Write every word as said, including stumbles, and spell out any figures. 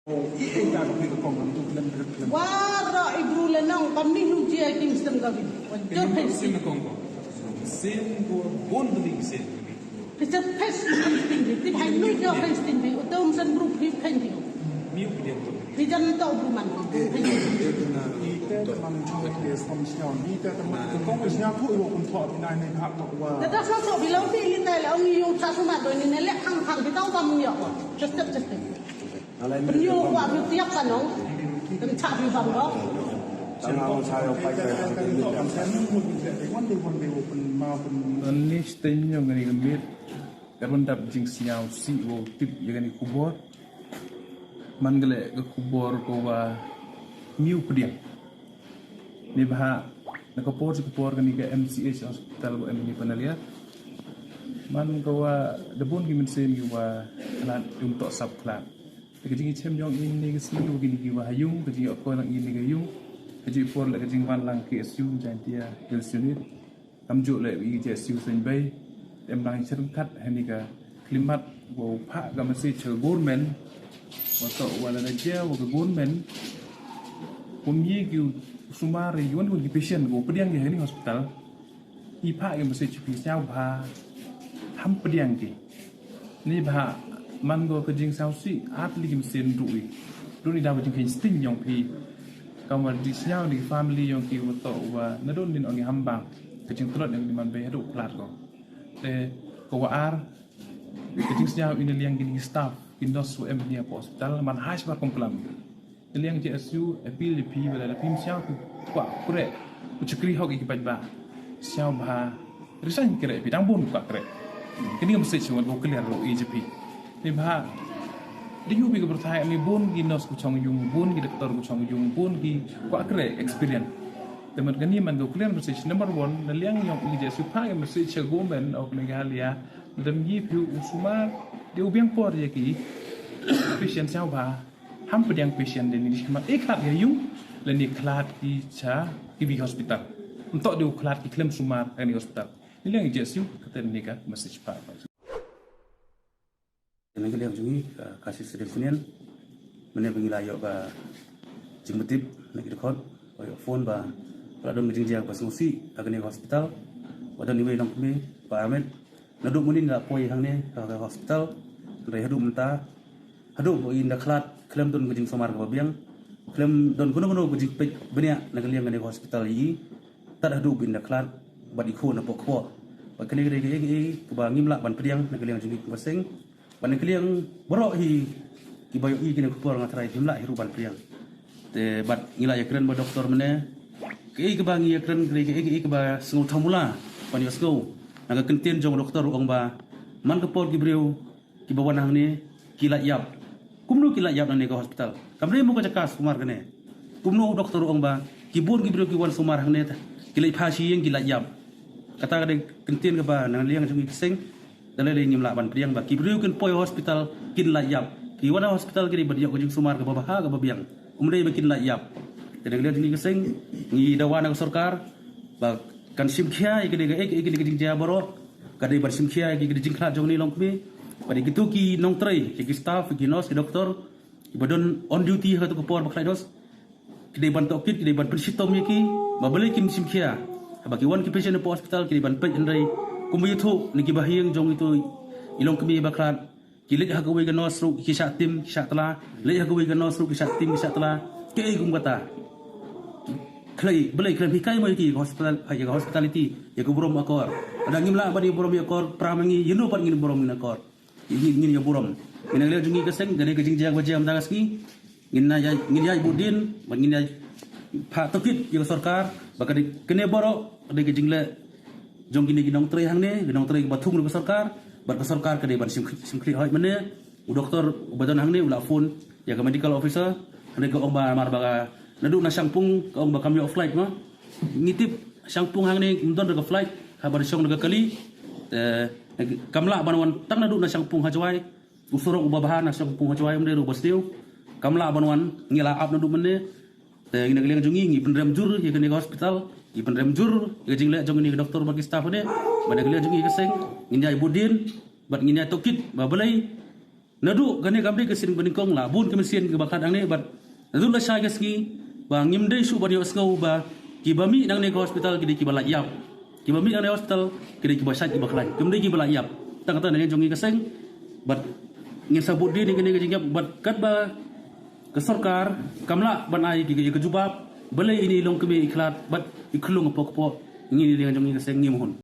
Waroh i bru le nong kam ni hu jia ki mstem ka bi. Wa jor phe sin kong ko. Sin ko bon beli sin. Phe jor phe sin ting bi. Ti hai nu jor phe sin bi. Utum san bru phe phe bi. Miu phe dia. Phe jan to bru man. Ite te man chung ke som sñiaw. Ite te man kong ke sñiaw tu i wa kun thok i nai ne hak tok wa. Tata so so bi lo ti li tai la ong i yo cha su ma do ni ne le hang hang bi tau tam yo. Just step just step. Pynïoh wah pyntiap ka nong. Kan chah phi bang ko. Ani sting yong ani ka miet. Ka run dap jingsñiaw si wow tip ya kani khubor. Man gale ka khubor ko wa miu pdiang. Ni bha na ka por si ka por kani ka M C H hospital ko em ni panalia. Man ko wa da bun ki mynsiem ki wa khlad yung tok sap khlad. Te ka jingïachem jong i ne ka sngi ruh kine ki wa ha yung, ka jingïakor lang i ne ka yung, ka jingpor la ka jingwan lang K S U Jaintia Hills Unit. Kam juh leh i J S U Seiñ Bei. Em lang i cherngkat ha ne ka klimat wa u phah ka message ha ka government. Wa toh wa la na jia wa ka government. Kum ye ki u sumar i wan wan ki patient ko pdiang ki ha ne hospital. I phah ki message phi sñiaw bha ham pdiang ki. Ni bha man ko ka jingsñiaw si at li ki message ruh i. Ruh ni daw ka jingkheiñ sting yong phi. Kam wa jingsñiaw ni family yong ki wa toh wa na don din ong i ham bang. Ka jingtlot yong ki man bei haduh khlad ko. Te ko wa ar ka jingsñiaw i na liang ki ni staff ki nurse wa em ni ha hospital man hai sbar kongklam. Liang J S U appeal ïa phi wa lada phim sñiaw ki kwah kreh u chakri hok ïa ki paidbah. Sñiaw bha resign kreh phi dang bun kwah kreh. Kani ka message wa ko clear ruh i jong phi. Ni bha dei ïa phi ka pyrthai ni bun ki nurse ku chong yung, bun ki doctor ku chong yung, bun ki kwah kreh experience. Te man kani man ko clear message number one na liang yong i J S U pha ka message cha government of Meghalaya. Dam yi phi u sumar dei u biang por ïa ki patient sñiaw bha. Ham pdiang patient de ni di khmat i khlad ïa yung le ni khlad ki cha ki bi hospital. Ntok de u khlad ki khlem sumar ka ni hospital. Ni liang i J S U kata ni ka message pa. Ni ka liang jong i ka kasi sedem senen. Mane ba ngi la ïoh ka jingmutip na ki dkhot ba ïoh phone ba la don ka jingjia ba sngewsih ha ka ni hospital. Ba don iwei nongkmie ba Ahmed. Naduh mynnin la poi hangne ha ka hospital. Hynrei haduh mynta haduh ba in da khlad khlem don ka jingsumar kaba biang, khlem don kano kano ka jingpeit bniah na ka liang kane ka hospital ïa i. Tad haduh ba in da khlad bad i khuh na poh kpoh. Bad kane ka dei kaei kaei kaba ngim lah ban pdiang na ka liang jong ngi kum ka seng. Bad na ka liang baroh hi kiba ïohi kine ki khubor nga tharai ngim lah hi ruh ban pdiang. Te bad ngi la ïakren bad doktor mynne. Kaei kaba ngi ïakren ka dei kaei kaei kaba sngew thamula ban ïohsngew na ka kyntien jong doktor u ong ba man ka por ki briew kiba wan hangne ki lait ïap. Kumno ki lait ïap nangne ka hospital? Kam dei mo ka jaka sumar kane. Kumno u doktor u ong ba ki bun ki briew ki wan sumar hangne ta ki leit pha shi ïing ki lait ïap. Kata ka dei kyntien kaba na liang jong ngi ki seng. Da lei lei ngim lah ban pdiang ba ki briew kin poi hospital kin lait ïap. Ki wan hospital ki dei ban ïoh ka jingsumar kaba bha kaba biang. Um dei ba kin lait ïap. Te na liang jong ngi ki seng ngi dawa na ka sorkar ba kan shim khia ïa ka dei ka ek ek ka jingjia baroh. Ka dei ban shim khia ïa ki jingjia jong ni longkmie. Ba dei kito ki nongtrei, ki staff, ki nurse, ki doktor kiba don on duty ha kato ka por ba khlaiñ dos. Ki dei ban tohkit, ki dei ban pynshitom ïa ki ba balei kim shim khia. Haba ki wan ki patient na poh hospital ki dei ban peit hynrei kumba ïathuh na kiba ha ïing jong ito i longkmie ba khlad. Ki leit ha kawei ka nurse ruh ki shah tim, ki shah tla. Leit ha kawei ka nurse ruh ki shah tim, ki shah tla. Kaei kum kata. Khlei balei khlem hikai mo ïa ki ka hospital, ïa ka hospitality, ïa ka burom akor. Lada ngim lah ban ïa burom ïa akor, pra ma ngi ïa no pat ngin burom ngin akor. Ngin ngin ïa burom. Ngin ïa leh jong ngi ka seng, ka dei ka jingjia ba jia mynta ka sngi. Ngin ïa ngin ïa bud dien, bad ngin ïa pha tohkit ïa ka sorkar ba ka dei kane baroh ka dei ka jingleh jong kine ki nongtrei hangne, ki nongtrei ba thung ruh ka sorkar, bad ka sorkar ka dei ban shim khlieh hoi mynne. U doktor uba don hangne u la phone ïa ka medical officer, hangne ka ong ba mar ba ka naduh na Shangpung ka ong ba kam ïoh flight ma. Ngi tip Shangpung hangne ym don ruh ka flight, haba da shong da ka kali. Te kam lah ban wan tang naduh na Shangpung ha Jowai. U surok uba bha na Shangpung ha Jowai um dei ruh ba sdiew. Kam lah ban wan ngi la ap naduh mynne. Te ngi na ka liang jong ngi ngi pynrem jur ïa kane ka hospital, ngi pynrem jur ïa ka jingleh jong kane ka doktor bad ki staff ne. Bad na ka liang jong ngi ka seng ngin ïa bud dien bad ngin ïa tohkit ba balei Naduh kane kam dei ka sien ba nyngkong, la bun ki mynsiem kiba khlad hangne, bad naduh lashai ka sngi ba ngim dei shuh ban ïohsngew ba kiba mih nangne ka hospital ki dei kiba lait ïap. Kiba mih nangne hospital ki dei kiba shait kiba khlaiñ, kim dei kiba lait ïap. Tang kata na liang jong ngi ka seng, bad ngin sa bud dien ïa kane ka jingïap, bad katba ka sorkar kam lah ban ai ki, ki, ka jubab, balei ine i longkmie i khlad bad i khyllung hapoh kpoh, ngi na liang jong ngi ka seng ngim hun.